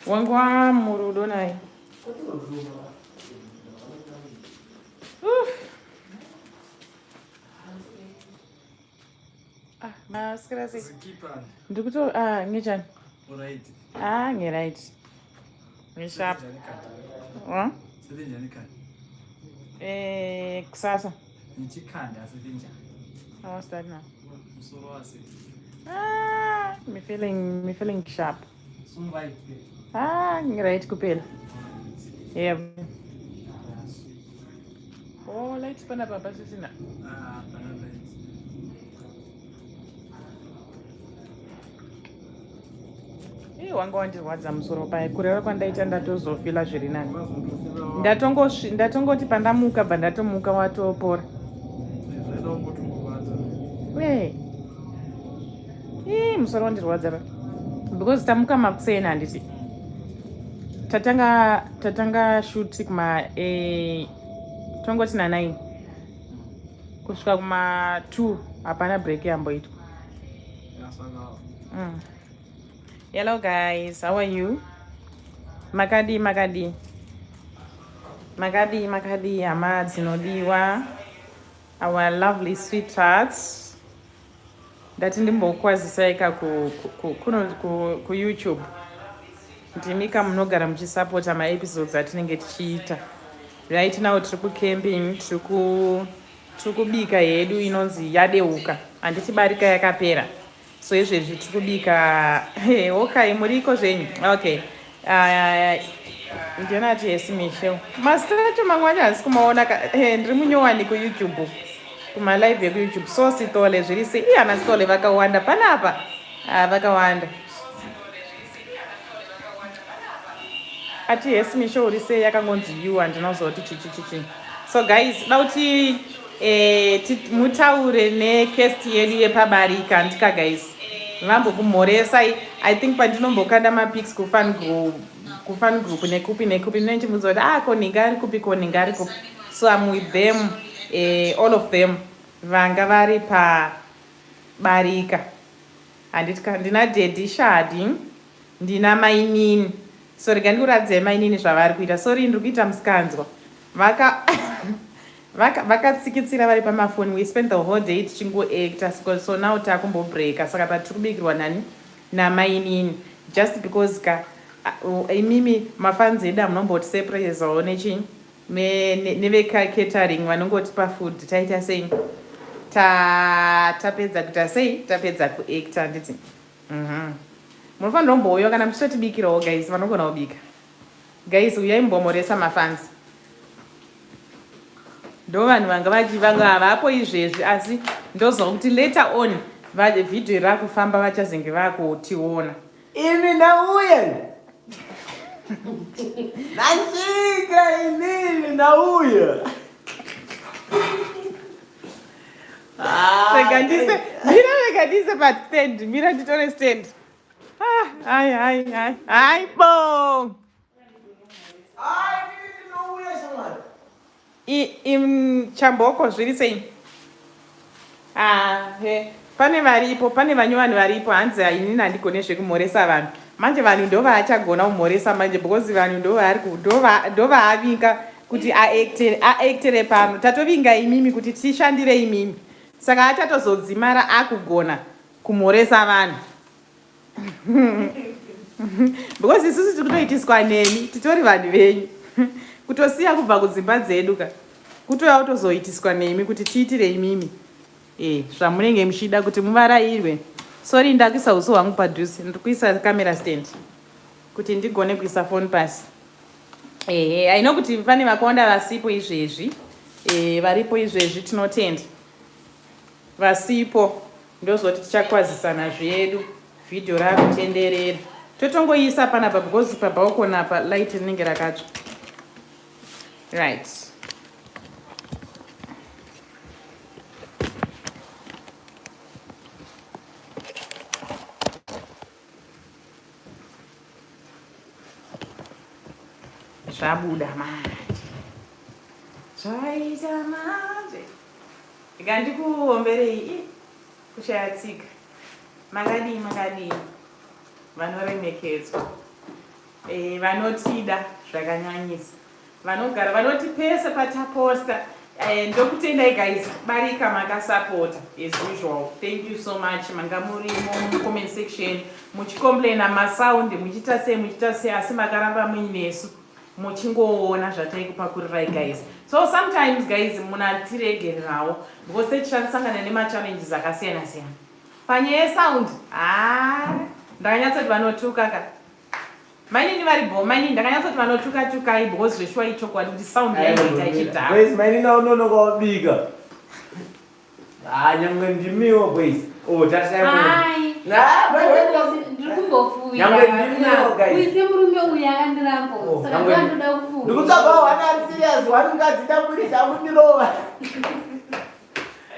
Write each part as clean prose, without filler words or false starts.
Wangu wamurudo naye. Ah, masikira sei? Ndikuto ah ngechani? Alright. Ah, ngeright. Ngisharp. Huh? Sebenjani khanda? Eh, kusasa. Ngichikhanda sebenjani? How was that now? Musoro wase. Ah, me feeling me feeling sharp. So right. Ah, ngiright kuphela. Yebo. Oh, light panapa pasisina. Ah, pana light. Ii wanga wandirwadza musoro paye kureva kwandaita ndatozofila zviri nani. Ndatongoti pandamuka bva ndatomuka watopora. Zvaida kungotongorwadza. Wee. Ii musoro wandirwadza pa. Because tamuka makuseni handiti. Tatanga tatanga shoot kuma eh, tongoti na 9 kusvika kuma 2 hapana break yamboitwa. Saka Hello guys, how are you? Makadi makadi. Makadi makadi hama dzinodiwa. Our lovely sweethearts. Ndati ndimbokwazisai ka ku, ku, kuno ku, ku YouTube. Ndimika munogara muchisapota maepisodes atinenge tichiita. Right now tiri kucamping, tiri ku tiri kubika hedu inonzi yadeuka. Handiti barika yakapera. So izvezvi tiri kubika hey, okay muriko zvenyu okay ndiona ati hesi Michelle mazita acho mamwe acho handisi kumaona hey, ndiri munyowani kuYouTube kumalive ekuYouTube so Sithole zviri sei iye ana Sithole vakawanda panapa ah, vakawanda ati hesi Michelle uri sei yakangonzi you handina kuzoti chichi chichi so guys da kuti eh, mutaure necast yedu yepabarika handika guys vambokumhoresai i think pandinombokanda mapics kufan group kufan group nekupi nekupi ndinochibvunza kuti ah koninga ari kupi koninga ari kupi so I'm with them all of them vanga vari pabarika handiti ndina daddy Shadi ndina mainini so rega ndikuratidzai mainini zvavari kuita sorry ndiri kuita musikanzwa vaka vakatsikitsira vari pamafoni we spent the whole day tichingoacta so now takumbobreaka saka patiri kubikirwa nani namainini just because ka imimi mafans edu amunombotisurprisawo nechii nevecatering vanongotipa food taita sei tapedza kuita sei tapedza kuacta handiti Munofanira kumbouya kana muchitotibikirawo guys vanogona kubika guys uyai mumbomoresa mafans ndo vanhu vanga vachivanga havapo izvezvi asi ndozwa kuti later on vhidhiyo rakufamba vachazenge vakutiona Imi nauya nasvika inini nauya rega ndise mira rega ndise pastand mira nditore stand hai hai hai hai bo chamboko zviri sei ah, he pane varipo pane vanyowani varipo hanzi inini handigone zvekumhoresa vanhu manje vanhu ndo vaachagona kumhoresa manje because vanhu ndo vaavinga kuti aactere pano tatovinga imimi kuti tishandire imimi saka achatozodzimara akugona kumhoresa vanhu because isusu tiri kutoitiswa nemi titori vanhu venyu kutosiya kubva kudzimba dzedu ka kutouya kutozoitiswa nemi kuti tiitire imimi e zvamunenge muchida kuti muvarairwe sorry ndakuisa uso hwangu padhuze ndiri kuisa camera stand kuti ndigone kuisa foni pasi ehe aino kuti pane vakawanda vasipo izvezvi e, varipo izvezvi tinotenda vasipo ndozoti tichakwazisana zvedu vhidhiyo rakutenderera totongoisa panapa because pabalcony apa light rinenge rakatsva right zvabuda manje zvaita manje ndikandikuomberei kushaya tsika makadii makadii vanoremekedzwa. Eh, vanotida zvakanyanyisa vanogara vanoti pese pataposta eh, ndokutendai guys barika makasapota as usual thank you so much manga murimo mucomment section muchicomplaina masaundi muchiita sei muchiita sei asi makaramba muinesu muchingoona zvataikupakurirai guys so sometimes guys munatiregererawo because techishandisangana nemachallenges akasiyana siyana panyaya yesound haa ndakanyatsoti vanotuka ka mainini vari bho mainini ndakanyatsoti vanotuka tukai because zveshuwa ichokwadi kuti sound yaingoita ichidhaka Boys, mainini aunonoka wabika. Ah, nyangwe ndimiwo boys. Oh, tasai. Ai. Nah, boys, boys. Ndiri kumbofuwira. Nyangwe ndimiwo guys. Uise murume uyu akandiramba. Oh, Saka nyangwe- ndoda kufuwira. Ndikutsvaga one ari serious, one mukadzi ndaburisa akundirova.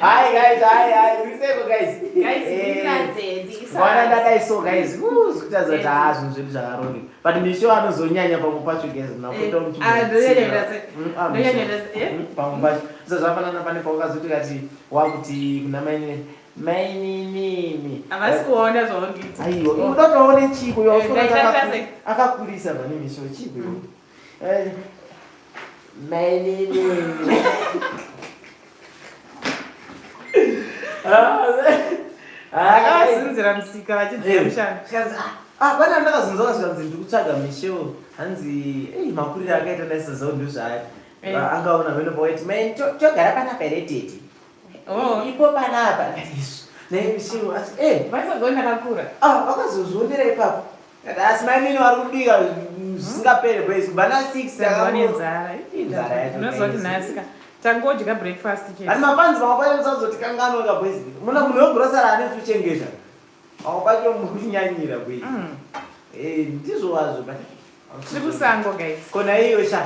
Hi guys, hi hi. Ndiseko guys. Guys, Eh, ndinadzedzi, Mwana ndadai so guys. Woo, zvikutaridza kuti haa zvinhu zvedu zvakarongeka. But misho anozonyanya pamwe pacho guys. Napota Ah, ndonyanya sei? Ah, Ndonyanya sei, eh? Pamwe pacho. So zvafanana pane paukazoti kati wakuti kuna mainini maininini. Havasi kuona zvauri kuita. Aiwa, unoda kuti aone chiko iwe Eh, ndaita sei? akakurisa vane misho chiko iwe. Eh, Mainini. Ah, Ndakavazinzira musika vachidziya mushana. Ah, pana ndakazunza zvikanzi ndiri kutsvaga misho hanzi ei makuriro akaita ndaisazao ndozvaari Eh. angaona vene pawaiti mai togara panapa here tete Oh. ipo panapa Ndikati, naye misho asi eh Vaisazoni ndakakura. Ah, vakazozvionera ipapo Kati, asi mainini vari kubika zvisingapere boys kubva na 6 Tanzwa nenzara. Inzara yacho Unoziva kuti guys. nhasi ka tangodya breakfast chete. Asi mafanzi vamwe pacho musazotikanganwa boys muna munhu wegurosari ane kuchengeta vamwe pacho mukunyanyira boys Eh, ndizvo wazvo but Tiri kusango guys. kona iyo sha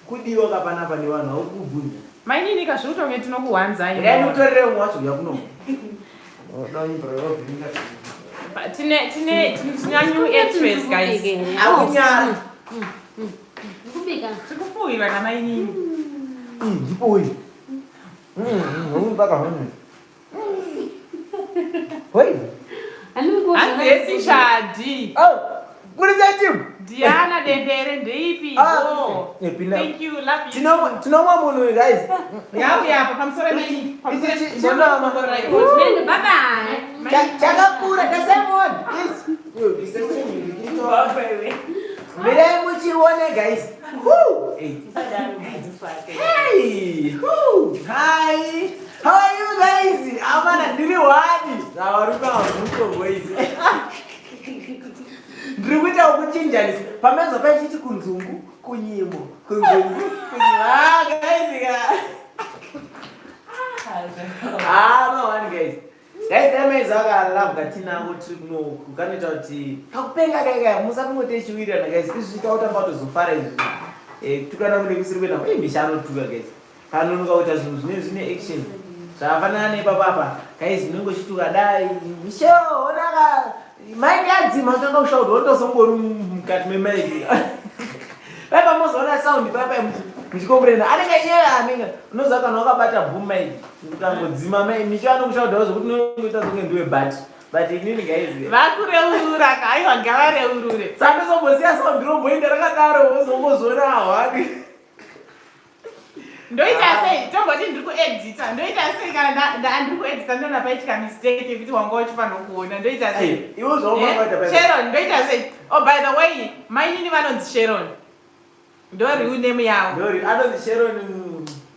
kudiwa kapanapa nevanhu haukubvunza Mainini ka zviri kutonge tinokuwanzai. regai ndikutorere umwe wacho uya kuno Tine tine tina new actress guys. akunyara Ndikubika. Tiri kufuwirwa namainini. ndipo uyu mpaka hoi Hanzi yesi Shadi. kurisa timu Diana Dendere ndeipi? Ah, Oh. eh, pinda. Thank you, love you. tinomwa munhu uyu guys Ngauya apa pamusoro mainini. Pamusoro. Ichi- chi- chimama. Nende bye bye. Chakakura tasimon mirai muchione guys Woo! Hey. Hey! Woo! Hi! How are you guys? Amana ndiri wani. Zavarume vamuko boys. Ndiri kuita kuchinjanisa. Pamenzo pachiti kunzungu, kunyimo, kunzungu, kunyimo. Ah guys. ka. Ah, no one guys. Guys, dai aka love katinako tiri kunoku kanoita kuti kakupenga kai kai musakungote chiwirirana guys izvi tautamba kutozofara izvi Eh, kutukana kune kusiri kuenda eh misha anotuka guys kanonoka kuita zvinhu zvine zvine action zvakafanana nepapapa guys unenge uchituka dai misha onaka maiki adzima tanga kushaudha wotosongori mukati memaiki pai pamozoona sound pai pai muchikomburena anenge iye anenge unoziva kana wakabata boom mic ukangodzima mai misha anokushaudhawo zvekuti unongoita sokunge ndiwe but but inini guys Vakureurura ka aiwa ngavareurure. sandozombosiya sound romboenda rakadaro wozongozoona hwani Ndoita sei? Tomboti ndiri kuedita. Ndoita sei kana ndiri kuedita ndoona paitika mistake yekuti wanga uchifanira kuona. Ndoita sei? iwo zvaungaita Eh, Sharon, ndoita sei? Oh, by the way, mainini vanonzi Sharon. Ndo real name yavo. ndori anonzi sharon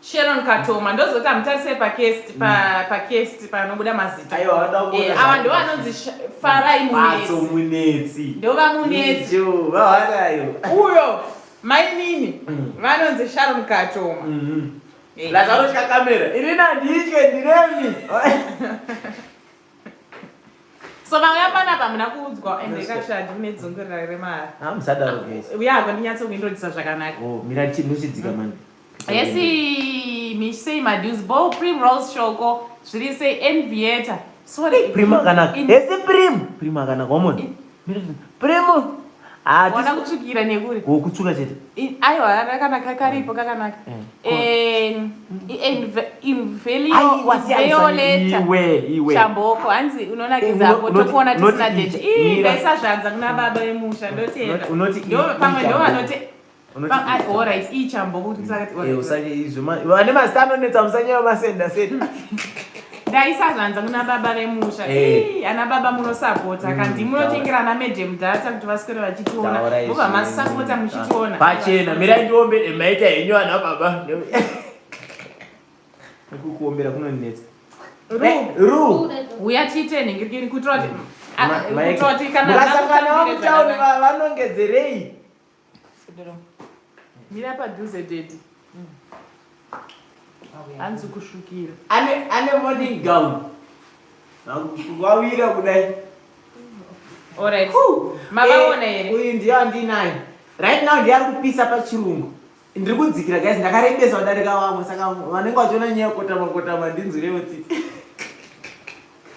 Sharon Katoma. Ndozoti hamutarise pakest pa pakest panobuda mazita. aiwa vanoda kuona Eh, ava ndo vanonzi Farai Fatso Munetsi. munetsi Ndo vamunetsi. Icho, vahwanayo Uyo mainini vanonzi Sharon Katoma. Eh. lazarotya kamera ini nanditye ndiremi So vauya panapa hamuna kuudzwa ende kashadi une dzungurira remari. musadaro guys Uya ako ndinyatsokuintrodusa zvakanaka. oh mira ndochidzika mani Yesi misei madues bo primrose shoko zviri sei envieta. Sorry. prim akanaka In- esi prim prim akanaka wamona Mira, prim Ah, Wana kutsvukira nekuri. Kutsvuka chete. Aiwa rakanaka karipo kakanaka. Eh. Invelio Iwe iwe. Chamboko hanzi unonakidza apo tokuona tisina date. Ii ndaisa zvanza kuna baba vemusha ndotenda. Ndo pamwe ndo vanoti Alright, ii chamboko kuti saka Vane mazita anonetsa musanyanya masenda senda. Ndaisa zvanza kuna baba vemusha. Eh. Ana baba munosapota kandi munotengera ana madam data kuti vaswere vachitiona. Vobva masapota muchitiona. Pachena mirai ndiombe maita henyu ana baba. Kukuombera kunonetsa. Ru. Ru. Uya tiite nhingirikiri kuitira kuti kuitira kuti kana Mukasangana mutauni vanongedzerei. Mira padhuze daddy. Hanzi kusvukira. Ane morning gown. Wawira kudai. Alright. Mavaona here? Uyu ndiyo andinayo. Right now ndiye ari kupisa pachirungu. Ndiri kudzikira guys, ndakarebesa kudarika vamwe saka vanenge vachiona nyaya kotama kotama ndinzwirewo tsitsi.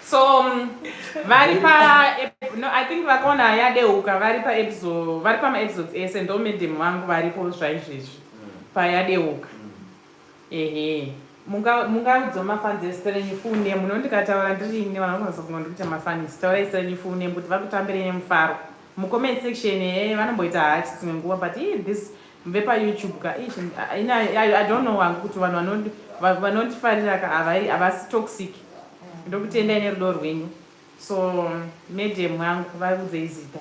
So vari pa no, I think vakaona yadeuka vari pa episode vari pa episodes ese ndo madam vangu varipo zvaizvezvi payadeuka. Ehe. Mungaudza mafans ezita renyu full name munondikataura ndiri ini vanhu vanokwanisa kunga ndikuita mafans taurai zita renyu full name kuti vakutambirei nemufaro mucomment section vanomboita hachi dzimwe nguva but this vepayoutube ka I don't know hangu kuti vanhu vanondifarira ka havasi toxic. Ndokutendai nerudo rwenyu. So madam vangu varudzei zita.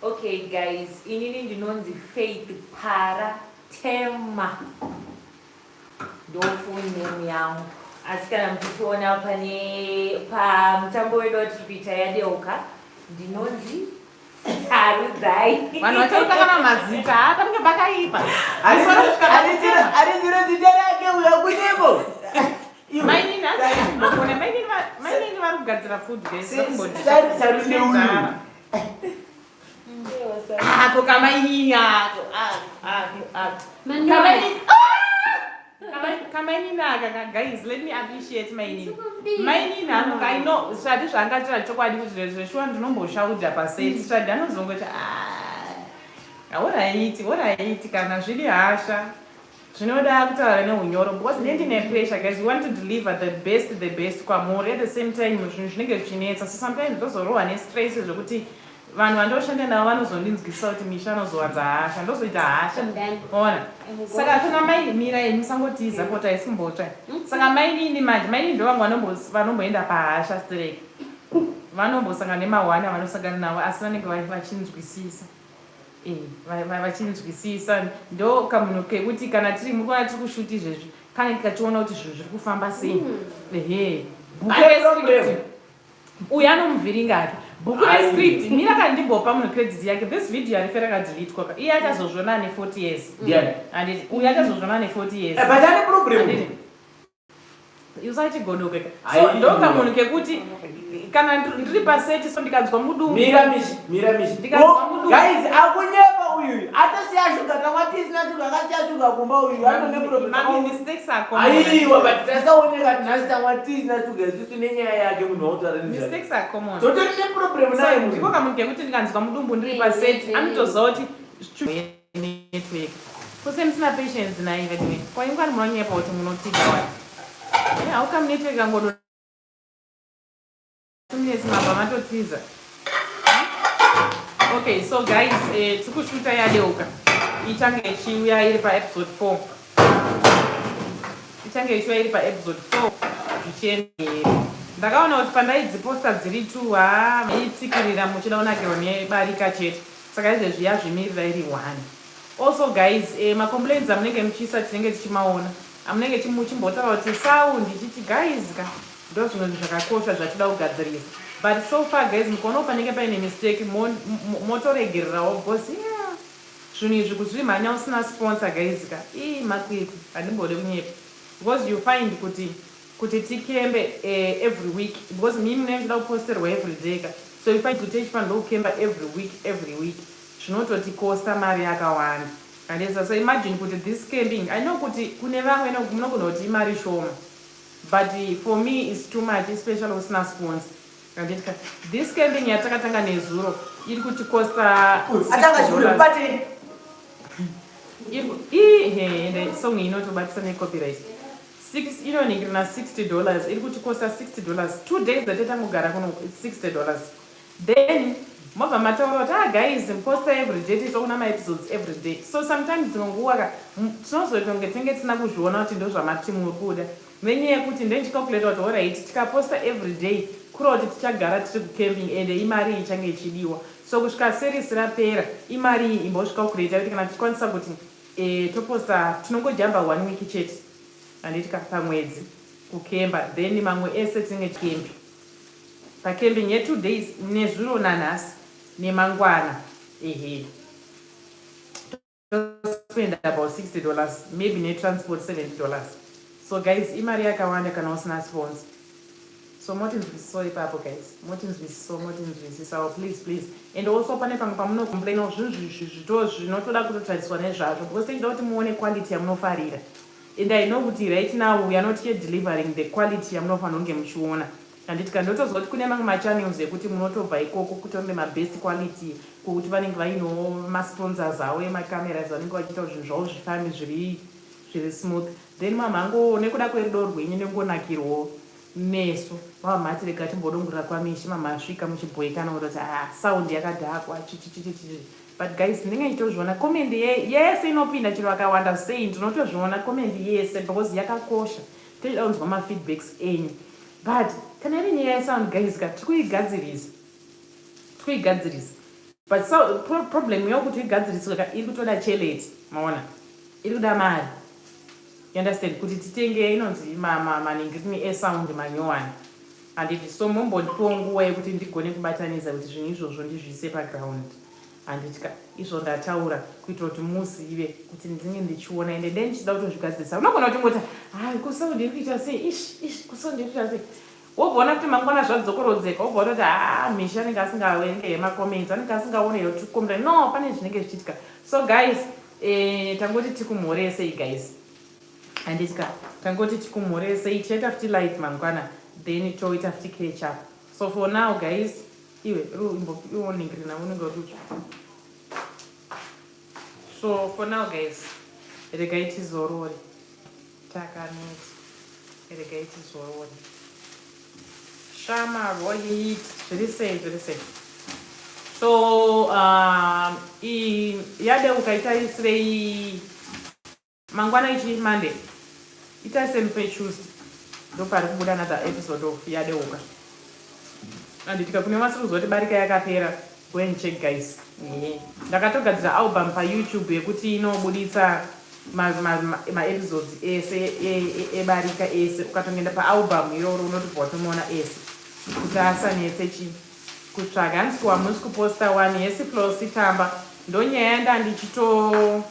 Okay guys, inini ndinonzi Faith Para Tema. Ndo full name yangu. Asi kana muchitiona pane pamutambo wedu watiri kuita yadeuka, ndinonzi Sarudzai. Vanhu vachauta kana mazita, ha panenge pakaipa. Ari ndiro zita rake uya kunepo. Mainini hanzi mainini vari kugadzira food guys. Sarunde uyu. Ako kamainini ako ako ako. Manuel. Kamainini aka guys, let me appreciate mainini. Mainini hangu I know zvati zvaangatira chokwadi kuti zveshuwa ndinomboshaudha paseti. Svadi anozongoti ah alright, alright kana zviri hasha. Zvinoda kutaura neunyoro because ndine pressure guys, we want to deliver the best kwamuri. At the same time zvinhu zvinenge zvichinetsa, so sometimes ndozorohwa nestress zvekuti vanhu vandoshanda navo vanozondinzwisisa kuti Misha anozowadza hasha, ndozoita hasha. Ona saka tona mai mirai musangotiza pota isimbotsva. Saka mainini manje, mainini ndo vangu vanomboenda pahasha straight, vanombosangana nemahwani avanosangana navo asi vanenge vachinzwisisa. Vachinzwisisa ndo kamunhu kekuti kana tiri murikuona tiri kushuta izvezvi kanenge kachiona kuti zvinhu zviri kufamba sei. Ehe, bhuku rescript uyu anomuvhiringa hake bhuku rescript mira kana ndimbopa munhu credit yake. This video harife rakadhilitwa ka, iye achazozviona ane 40 years. Ndiani? Handiti uyu achazozviona ane 40 years. But ane problem. Handiti usachigodokeka. So ndo kamunhu kekuti kana ndiri paseti so ndikanzwa mudumbu. Mira Mishi, mira Mishi. Ndikanzwa mudumbu. Guys, akunyepa uyu. Atosiya shuga, tamwa tisina shuga, akasiya shuga kumba uyu. Anone problem. Mistakes are common. Aiwa, but tasaoneka kuti nhasi tamwa tisina shuga isusu nenyaya yake munhu wautaura nezvake. Mistakes are common. Totori neproblem So naye ndiko munhu. kamunhu kekuti ndikanzwa mudumbu ndiri paseti anotoziva kuti network kuse musina patience naye veduwe kwaingwani munonyepa kuti munotsiga wani. How come network angodo 2 minutes mabva matotiza? Okay, so guys, tiri kushuta yadeuka, ichange ichiuya iri paepisode 4, ichange ichiuya iri paepisode 4 zvichienda here. Ndakaona kuti pandaidziposta dziri 2 ha maitsikirira muchida kunakirwa nebarika chete, saka izvezvi yazvimirira iri 1. Also guys, macomplaints amunenge muchiisa tinenge tichimaona, amunenge muchimbotaura kuti sound chichi, guys ka ndo zvimwe zvinhu zvakakosha zvatida kugadzirisa. But so far guys, mukaonawo panenge paine mistake motoregererawo because yeah, zvinhu izvi kuzvimhanya usina sponsor guys ka ii makwikwi, handimbode kunyepa, because you find kuti tikembe every week, because mimi munenge muchida kuposterwa every day ka, so you find kuti tichifanirwa kukemba every week, every week zvinototikosta mari yakawanda andisa. So imagine kuti this camping, I know kuti kune vamwe munogona kuti imari shoma, but for me is too much, especially usina sponsor. Handitika. This camping yatakatanga nezuro iri kutikosta Atanga chihure mubate. Ende song inotobatisa necopyright. Six inoningirina $60, iri kutikosta $60. 2 days dzatangogara kuno, it's $60. Then mobva mataura kuti, "Ah guys, muposta every day, tiitoona maepisodes every day." So sometimes dzimwe nguva ka tinozoita kunge tinenge tisina kuzviona kuti ndo zvamati muri kuda, nenyaya yekuti ndendichicalculata kuti, alright, tikaposta every day, kureva kuti tichagara tiri kucamping, ende imari iyi ichange ichidiwa. So kusvika series rapera, imari iyi imbosvika kuti kana tichikwanisa kuti toposta, tinongojamba one week chete, handiti, pamwedzi kukemba, then mamwe ese tinenge chikembi pacamping ye2 days, nezuro nanhasi nemangwana. Ehe, spend about $60, maybe netransport $70. So guys, imari yakawanda kana usina sponsor. So motinzwisisawo ipapo, guys, motinzwisisawo, motinzwisisawo, please, please. And also pane pamwe pamunocomplainawo zvinhu zvito zvinotoda kutotariswa nezvazvo, because tichida kuti muone quality yamunofarira. And I know kuti right now we are not yet delivering the quality yamunofanira kunge muchiona, handiti? Kana ndotozwa kuti kune mamwe machannels ekuti munotobva ikoko kutombe mabest quality, kukuti vanenge vainawo masponsors avo emacameras, vanenge vachiita kuti zvinhu zvavo zvifambe zviri smooth. Then mamhango nekuda kwerudo rwenyu nengonakirwo nesu, vamhati rega timbodongorera kwamishi. Mamasvika muchibhoikana kutoti, "Ah, sound yakadhakwa," chichichichichi. But guys, ndinenge ndichitozviona comment yese inopinda, chiro akawanda sei, ndinotozviona comment yese because yakakosha. Tochida kunzwa mafeedbacks enyu. But kana iri nyaya yesound, guys ka, tiri kuigadzirisa, tiri kuigadzirisa. But so, problem yokuti igadziriswe ka, iri kutoda cheleti, maona, iri kuda mari, you understand, kuti titenge inonzi maningirimi esound manyowani, handiti? So mumbondipiwo nguva yekuti ndigone kubatanidza kuti zvinhu izvozvo ndizviise paground, handitika? Izvo ndataura kuitira kuti muzive kuti ndinge ndichiona, ende dei ndichida kutozvigadzirisa. Unogona kutingoti, "Hai, kusound iri kuita sei? Ish, ish, kusound iri kuita sei?" Wobvaona kuti mangwana zvadzokorodzeka, wobva utoti, "Ha, Misha anenge asingawerenge macomments, anenge asingaone yotikomera." No, pane zvinenge zvichiitika. So guys, tangoti tikumhoresei, guys, handitika? Tangoti tikumhoresei. Tichaita futi live mangwana, then toita futi catch up. So for now, guys, iwe iwoningirina unenge uri kutsva. So for now, guys, regai tizorore, takaneti, regai tizorore. Shama Rohit, zviri sei, zviri sei? So yadeuka itarisirei mangwana ichi Monday, itarisei peTuesday, ndopari kubuda another episode of Yadeuka, handitika? Kune vasiri kuziva kuti Barika yakapera, go and check, guys. Ehe. Ndakatogadzira album paYouTube yekuti inobuditsa maepisodes ese eBarika ese. Ukatongoenda paalbum iroro, unotobva watomuona ese kuti asanetse chi kutsvaga. Handisi kuwa musi kuposta one yesi plus tamba, ndonyaya yandandichito.